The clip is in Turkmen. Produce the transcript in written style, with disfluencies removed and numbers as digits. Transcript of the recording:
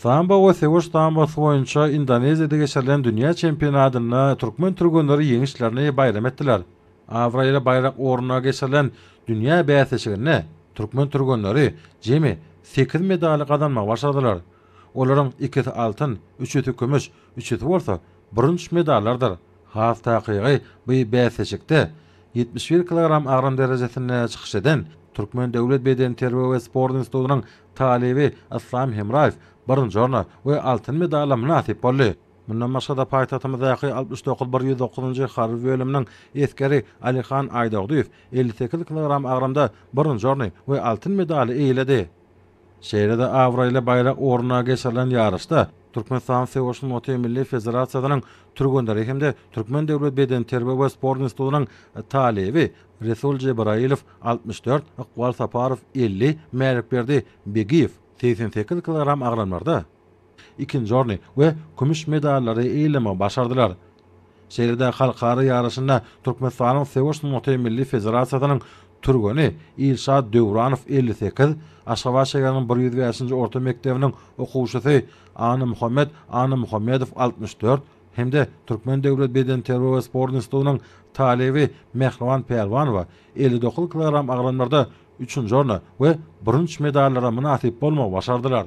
Sambo we söweş sambosy boýunça Indoneziýada geçirilen dünýä çempionatynda türkmen türgenleri ýeňişlerini baýram etdiler. Abraýly baýrak ugrunda geçirilen dünýä bäsleşiginde türkmen türgenleri jemi sekiz medaly gazanmagy başardylar. Olaryň ikisi altyn, üçüsi kümüş, üçüsi bolsa bürünç medallardyr. Has takygy, bu bäsleşikde 71 kilogram agram derejesinde çykyş eden Türkmen döwlet bedenterbiýe we sport institutynyň talyby Yslam Hemraýew birinji orna we altyn medala mynasyp boldy. Mundan başga-da paýtagtymyzdaky 69 bir 109-njy harby bölüminiň esgeri Alihan Aýdogdyýew 58 kilogram agramda birinji orny we altyn medaly eýeledi. Şeýle-de abraýly baýrak ugrunda geçirilen ýaryşda Türkmenistanyň Söweş sungaty milli federasiýasynyň türgenleri hem-de Türkmen döwlet bedenterbiýe we sport institutynyň talyby Resul Jebraýylow, 64, Ykbal Saparow, 50, Mälikberdi Begiýew, 88 kilogram agramlarda ikinji orny we kümüş medallary eýelemegi başardylar. Şeýle-de halkara ýaryşynda Türkmenistanyň Söweş sungaty milli federasiýasynyň türgeni Ilşat Döwranow 58, Aşgabat şäheriniň 105-nji orta mekdebiniň okuwçysy Annamuhammet Annamuhammedow 64 hem-de Türkmen döwlet bedenterbiýe we sport institutynyň talyby Mähriban Pälwanowa 59 kilogram agramlarda üçünji orna we bürünç medallara mynasyp bolmagy başardylar.